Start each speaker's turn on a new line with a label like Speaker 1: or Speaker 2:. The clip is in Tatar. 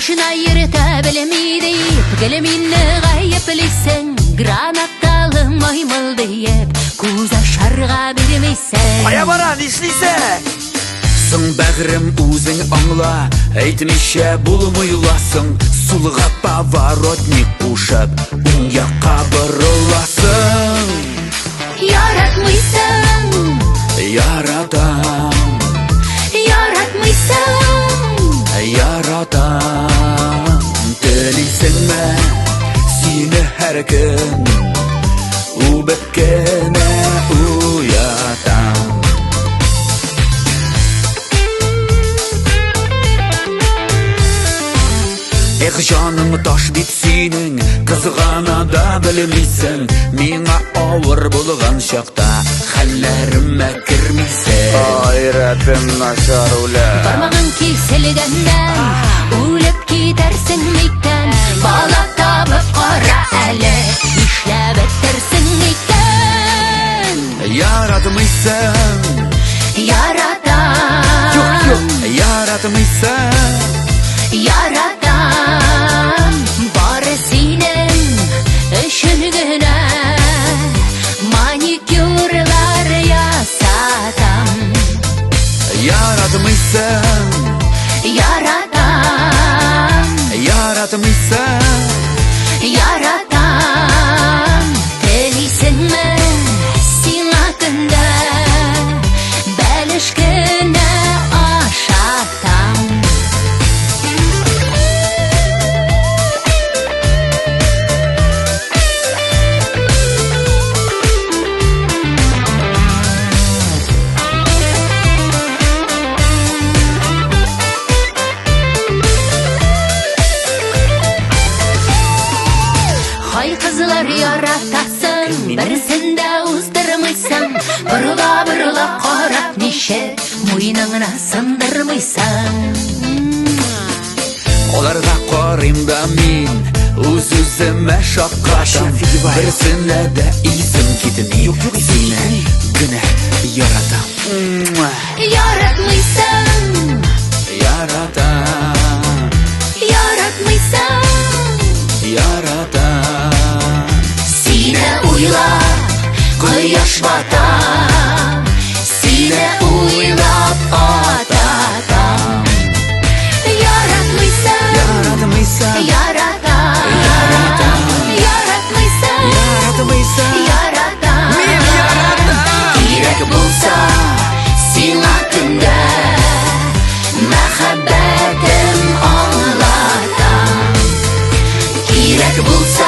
Speaker 1: Машина йөртә белми дип, гел мине гаеплисең. Гранаталы маймыл диеп, күз ачарга бирмисең.
Speaker 2: Кая бара, нишлисең?
Speaker 3: Соң бәгърем үзең аңла, әйтмичә булмый ласың. Сулга поворотник кушып, уң якка борыласың.
Speaker 1: Яратмыйсың,
Speaker 3: Яратам,
Speaker 1: яратмыйсың.
Speaker 3: Яратам. Телисеңме сине һәр көн үбеп кенә уятам. Эх, җаның таш бит синең, кызгана да белмисең. Миңа авыр булган чакта хәлләремә кермисең.
Speaker 2: Ай, рәтем начар үлә.
Speaker 1: Бармагың киселгәннән үлеп китәрсең микән? Бала табып кара әле, нишләп бетерсең икән?
Speaker 3: Яратмыйсың,
Speaker 1: Яратам,
Speaker 3: юк, юк, яратмыйсың.
Speaker 1: Яратам, бары синең өчен генә маникюрлар ясатам.
Speaker 3: Яратмыйсың,
Speaker 1: Яратам,
Speaker 3: яратмыйсың.
Speaker 1: Яратам. Телисеңме, сиңа көндә бәлеш кенә ашатам. Хай, кызлар яратасың, берсен дә уздырмыйсың. Борыла борыла карап, ничек муеныңны сындырмыйсың?
Speaker 3: Аларга карыйм да мин үз-үземә шаккатам.
Speaker 2: Офигеваю.
Speaker 3: Берсенә дә исем китми.
Speaker 2: Юк, юк, исем
Speaker 3: Сине генә яратам. Муа.
Speaker 1: Яратмыйсың,
Speaker 3: Яратам,
Speaker 1: яратмыйсың.
Speaker 3: Яратам.
Speaker 1: Сине уйлап, кояш бата, сине уйлап ата таң. Яратмыйсың,
Speaker 3: Яратмыйсың,
Speaker 1: яратам,
Speaker 3: Яратам.
Speaker 1: Яратмыйсың,
Speaker 3: яратмыйсың.
Speaker 1: Яратам.
Speaker 3: Мин яратам.
Speaker 1: Кирәк булса, сиңа көндә мәхәббәтем аңлатам. Кирәк булса.